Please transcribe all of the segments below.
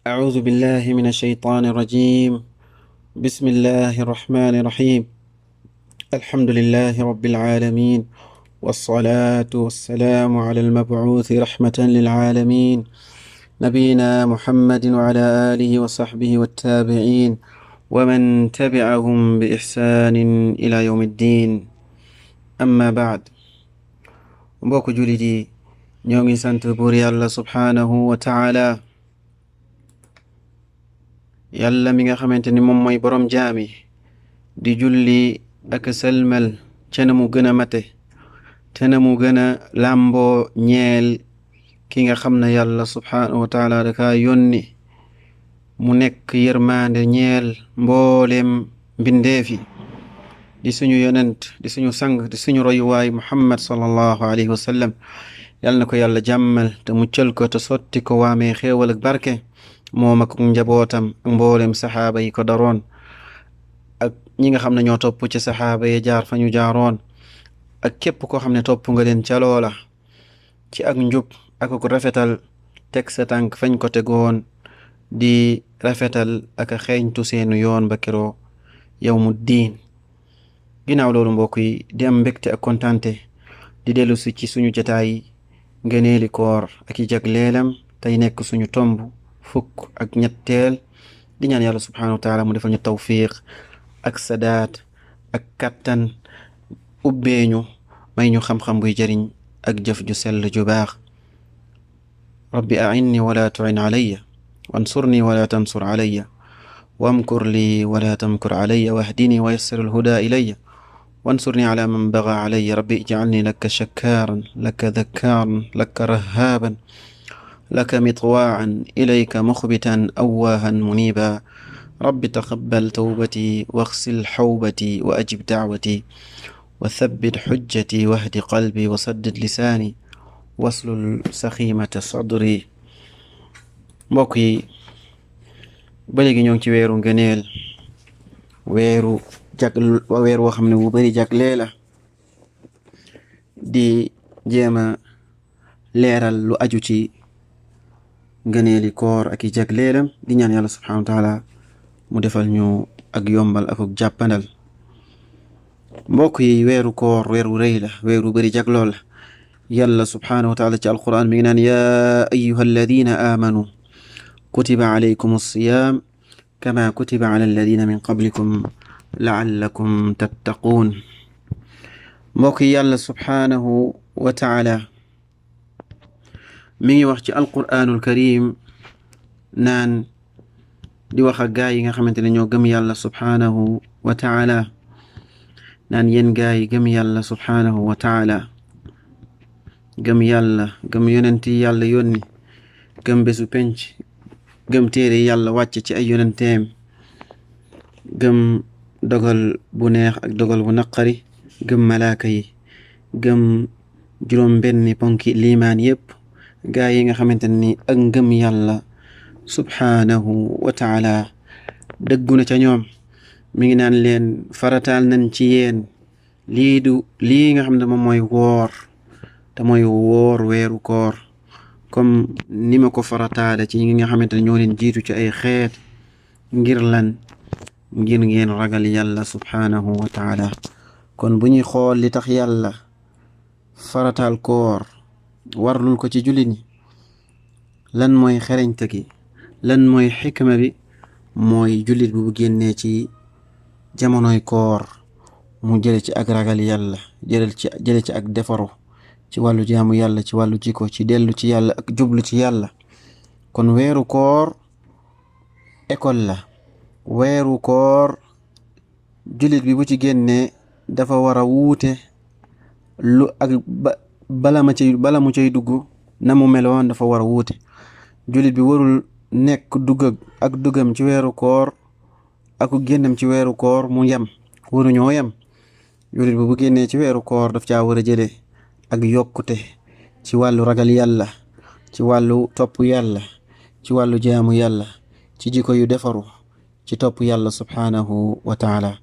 أعوذ بالله من الشيطان الرجيم. بسم الله الرحمن الرحيم. الحمد لله رب العالمين، والصلاة والسلام على المبعوث رحمة للعالمين، نبينا محمد وعلى آله وصحبه والتابعين ومن تبعهم بإحسان إلى يوم الدين. أما بعد، mbokk jullit yi ñoo ngi sant buur yàlla subhaanahu wa taala, yàlla mi nga xamante ni moom mooy boroom jaami, di julli ak sëlmal ca na mu gën a mate te na mu gën a làmboo ñeel ki nga xam ne yàlla subhaanahu wa taala daka yónni mu nekk yërmaande ñeel mbooleem mbindeefi, di suñu yonent, di suñu sang, di suñu royuwaay muhammad sallallahu alayhi wa sallam. yàlla na ko yàlla jàmmal te muccal ko te sotti ko waamee xéewal ak barke moom ak njabootam ak mboolem saxaaba yi ko daroon ak ñi nga xam ne ñoo topp ci saxaaba yi jaar fa ñu jaaroon, ak képp koo xam ne topp nga leen ca loola ci ak njub ak ko rafetal teg sa tànk fañ ko tegoon di rafetal ak a xeeñtu seenu yoon ba keroo yawmu diin. ginnaaw loolu mbokk yi, di am mbégte ak kontante di dellu si ci suñu jataay ngëneeli koor ak i jagleelam, tey nekk suñu tomb fukk ak ñetteel, di ñaan yàlla subhaanahu wa taala mu defal ñu tawfiq ak sadaat ak kattan, ubbeeñu may ñu xam-xam buy jëriñ ak jëf ju sell ju baax. rabbi a'inni wala tu'in alayya wansurni wala tansur alayya wamkur li wala tamkur alayya wahdini wa yassir alhuda ilayya wansurni ala man baga alayya rabbi ij'alni laka shakkaaran laka dhakkaaran laka rahaaban لك مطواعا إليك مخبتا أواها منيبا رب تقبل توبتي واغسل حوبتي وأجب دعوتي وثبت حجتي واهد قلبي وسدد لساني واسلل سخيمة صدري. mbokk yi, ba léegi ñoo ngi ci weeru ngëneel, weer woo xam ne bu bari jagle la, di jéema leeral lu aju ci ngëneeli koor ak i jagleelam, di ñaan yàlla subhaanahu wa taala mu defal ñu ak yombal ak jàppandal. mbokk yi, weeru koor weeru rëy la, weeru bari jaglool la. yàlla subhaanahu wa taala ci alquran mi ngi naan yaa ayyuha alladina aamanu kutiba alaykum alsiyaam kama kutiba ala alladina min qablikum laallakum tattaquun. mbokk yi, yàlla subhaanahu wa taala mi ngi wax ci alquraanul karim naan di wax ak gaa yi nga xamante ne ñoo gëm yàlla subhaanahu wa taala, naan yéen gaa yi gëm yàlla subhaanahu wa taala, gëm yàlla, gëm yonenti yàlla yónni, gëm bésu penc, gëm téere yàlla wàcc ci ay yonenteem, gëm dogal bu neex ak dogal bu naqari, gëm malaaka yi, gëm juróom benni ponki liimaan yépp. gaa yi nga xamante ni ak ngëm yàlla subhaanahu wa taala dëggu na ca ñoom, mi ngi naan leen farataal nañ ci yéen lii nga xam ne moom mooy woor, te mooy woor weeru koor comme ni ma ko farataale ci ñi nga xamante ne ñoo leen jiitu ci ay xeet, ngir lan? ngir ngeen ragal yàlla subhaanahu wa taala. kon bu ñuy xool li tax yàlla farataal koor warlul ko ci jullit ñi, lan mooy xereñte gi, lan mooy xikma bi? mooy jullit bu génnee ci jamonoy koor mu jële ci ak ragal yàlla, jële ci ak defaru ci wàllu jaamu yàlla, ci wàllu jikko, ci dellu ci yàlla ak jublu ci yàlla. kon weeru koor école la. weeru koor jullit bi bu ci génnee dafa war a wuute lu ak bala mu cay dugg na mu meloon dafa war a wuute. jullit bi warul nekk duggam ci weeru koor ak génnam ci weeru koor mu yem, waruñoo yem. jullit bi bu génnee ci weeru koor daf caa war a jële ak yokkute ci wàllu ragal yàlla, ci wàllu topp yàlla, ci wàllu jaamu yàlla, ci jikko yu defaru, ci topp yàlla subhaanahu wa taala.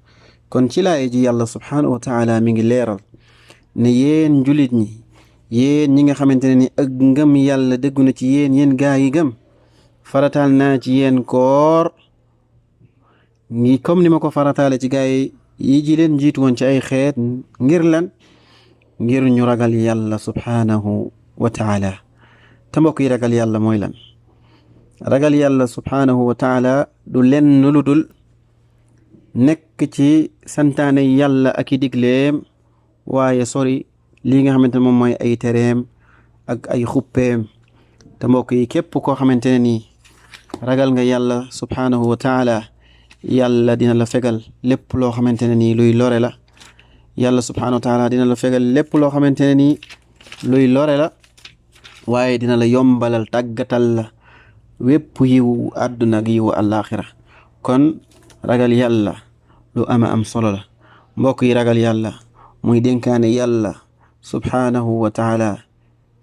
kon ci laay ji yàlla subhaanahu wa taala mi ngi leeral ne yéen jullit ñi, yéen ñi nga xamante ne ni ak ngëm yàlla dëggu na ci yéen gaa yi gëm, farataal naa ci yéen koor ngi comme ni ma ko farataale ci gaay yi ji leen jiitu woon ci ay xeet ngir lan ngir ñu ragal yàlla subhaanahu wa taala te mbokk yi ragal yàlla mooy lan ragal yàlla subhaanahu wa taala du lenn lu dul nekk ci santaane yàlla ak i digleem waaye sori lii nga xamante ne moom mooy ay tereem ak ay xuppeem te mbokk yi képp koo xamante ne nii ragal nga yàlla subhaanahu wa taala yàlla dina la fegal lépp loo xamante ne nii luy lore la yàlla subhaanahu wa taala dina la fegal lépp loo xamante ne nii luy lore la waaye dina la yombalal tàggatal la wépp yiwu àdduna ak yiwu àllaaxira kon ragal yàlla lu am solo la mbokk yi ragal yàlla muy dénkaane yàlla subhaanahu wa taala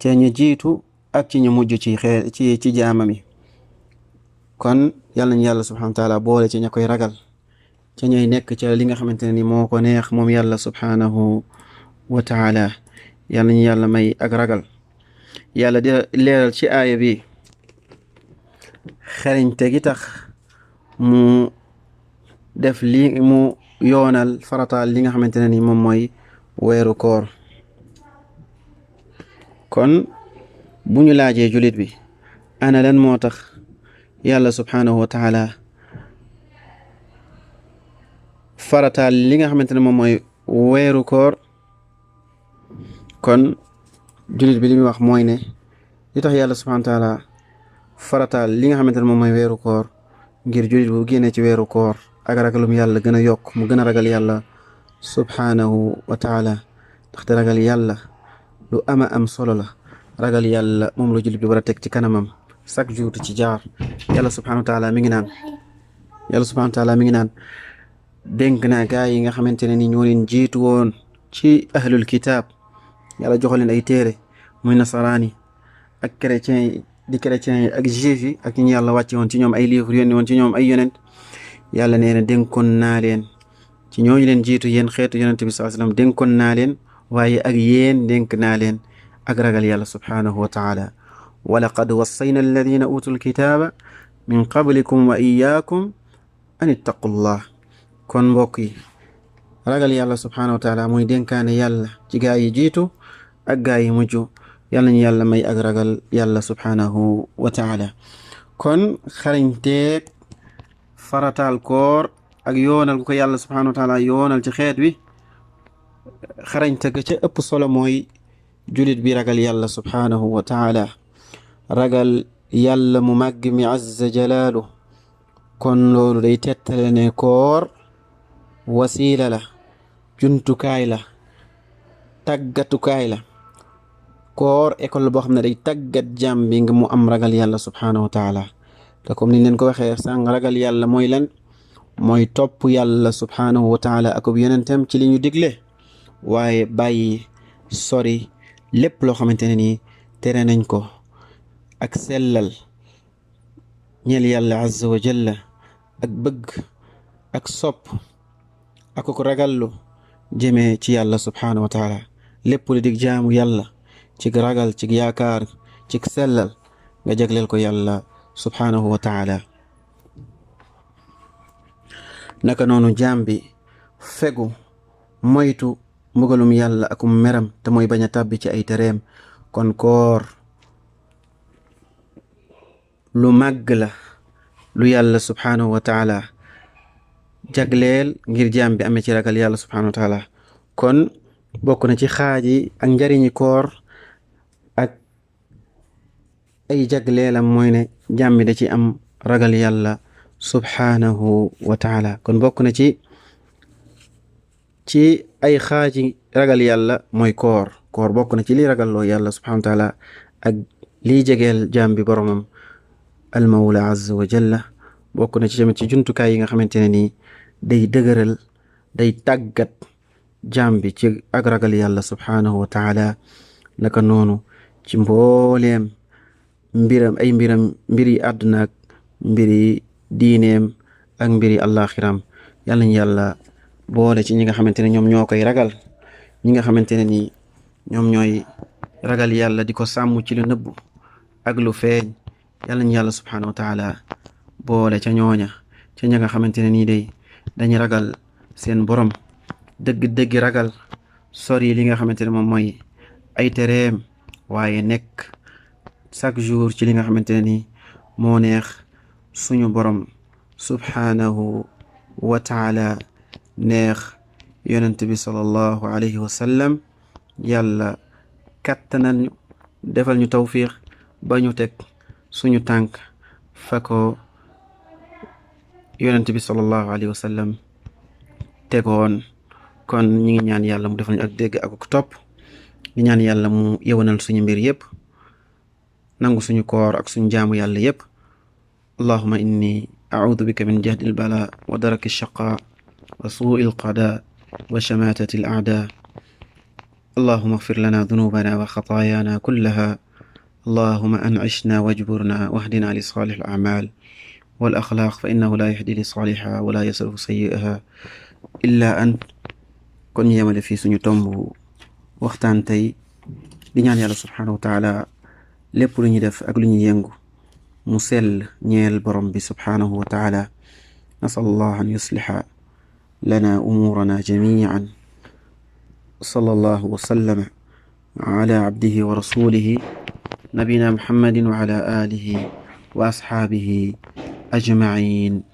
ca ñu jiitu ak ci ñu mujj ci jaamami kon yàlla ñu yàlla subhaanahu wa taala boole ci ña koy ragal ca ñay nekk ca li nga xamante ne ni moo ko neex moom yàlla subhaanahu wa taala yàlla ñu yàlla may ak ragal yàlla di leeral ci aaya bi xeriñte gi tax mu def li mu yoonal farataal li nga xamante ne ni moom mooy weeru koor kon bu ñu laajee julit bi ana lan moo tax yàlla subhaanahu wa taala farataal li nga xamante ne moom mooy weeru koor kon julit bi li muy wax mooy ne li tax yàlla subhaanahu wa taala farataal li nga xamante ne moom mooy weeru koor ngir julit bu génnee ci weeru koor ak ragalum yàlla gën a yokk mu gën a ragal yàlla subhaanahu wa taala ndaxte ragal yàlla lu am solo la ragal yàlla moom la julit bi war a teg ci kanamam chaque jour ci jaar yàlla subhaanahu wa taala mi ngi naan dénk naa gaa yi nga xamante ne ni ñoo leen jiitu woon ci ahlul kitaab yàlla joxo leen ay téere muy nasaraani ak chrétiens yi di chrétiens yi ak juif yi ak ñi yàlla wàcce woon ci ñoom ay livre yónni woon ci ñoom ay yonent yàlla nee na dénkoon naa leen ci ñooñu leen jiitu yéen xeetu yonent bi sallallahu alayhi wasallam dénkoon naa leen waaye ak yéen dénk naa leen ak ragal yàlla subhaanahu wa taala wa laqad wassayna alladina utul kitaaba min qablikum wa iyaakum an ittaqullah kon mbokk yi ragal yàlla subhaanahu wa taala muy dénkaane yàlla ci gaa yi jiitu ak gaa yi mujj yàlla ñu yàlla may ak ragal yàlla subhaanahu wa taala kon xarañteeg farataal koor ak yoonal ko yàlla subhaanahu wa taala yoonal ci xeet wi xarañte ga ca ëpp solo mooy julit bi ragal yàlla subhaanahu wa taala ragal yàlla mu màgg mi azza jalaalu kon loolu day tettale ne koor wasiila la jumtukaay la tàggatukaay la koor école boo xam ne day tàggat jàmm bi nga mu am ragal yàlla subhaanahu wa taala te comme ni leen ko waxee sàng ragal yàlla mooy lan mooy topp yàlla subhaanahu wa taala ak yonentam ci li ñu digle waaye bàyyi sori lépp loo xamante ne nii tere nañ ko ak sellal ñeel yàlla azza wa jalla ak bëgg ak sopp ak ko ragallu jëmee ci yàlla subhaanahu wa taala lépp lu dig jaamu yàlla ci ragal ci yaakaar ci sellal nga jagleel ko yàlla subhaanahu wa taala naka noonu jaam bi fegu moytu mbugalum yàlla akum meram te mooy bañ a tàbbi ci ay tereem kon koor lu màgg la lu yàlla subhaanahu wa taala jagleel ngir jaam bi amee ci ragal yàlla subhaanahu wa taala kon bokk na ci xaaji ak njariñi koor ak ay jagleelam mooy ne jaam bi da ci am ragal yàlla subhaanahu wa taala kon bokk na ci ay xaaji ragal yàlla mooy koor bokk na ci li ragal loo yàlla subhaanahu wa taala ak liy jegeel jaam bi boromam almawla azza wa jalla bokk na ci tamit ci jumtukaay yi nga xamante ne nii day dëgëral day tàggat jaam bi ci ak ragal yàlla subhaanahu wa taala naka noonu ci mbooleem mbiri àdduna ak mbiri diineem ak mbiri àllaaxiram yàlla ñu yàlla boole ci ñi nga xamante ne ñoom ñoo koy ragal ñi nga xamante ne ni ñoom ñooy ragal yàlla di ko sàmm ci lu nëbbu ak lu feeñ yàlla ñu yàlla subhaanahu wa taala boole ca ñooña ca ña nga xamante ne nii day dañu ragal seen borom dëgg-dëgg ragal sori li nga xamante ne moom mooy ay tereem waaye nekk chaque jour ci li nga xamante ne nii moo neex suñu borom subhaanahu wa taala neex yonent bi sallallahu alayhi wa sallam yàlla kattanal ñu defal ñu tawfiq ba ñu teg suñu tànk fa ko yonent bi sallallahu alayhi wa sallam tegoon kon ñi ngi ñaan yàlla mu defal ñu ak dégg ak topp di ñaan yàlla mu yewanal suñu mbir yépp nangu suñu koor ak suñu jaamu yàlla yépp allahuma inni أعوذ بك من جهد البلاء ودرك الشقاء وسوء القضاء وشماتة الأعداء اللهم اغفر لنا ذنوبنا وخطايانا كلها اللهم أنعشنا واجبرنا واهدنا لصالح الأعمال والأخلاق فإنه لا يهدي لصالحها ولا يصرف سيئها إلا أنت kon yemale fii suñu tomb waxtaan tey di ñaan yàlla subhaanahu wa taala lépp lu ñu def ak lu ñu yëngu mu sell ñeel borom bi subhaanahu wa taala nasal allah an yusliha lana umuurana jamiican sallallahu wa sallama ala abdihi wa rasulihi nabina muhammadin wa ala alihi wa ashaabihi ajmain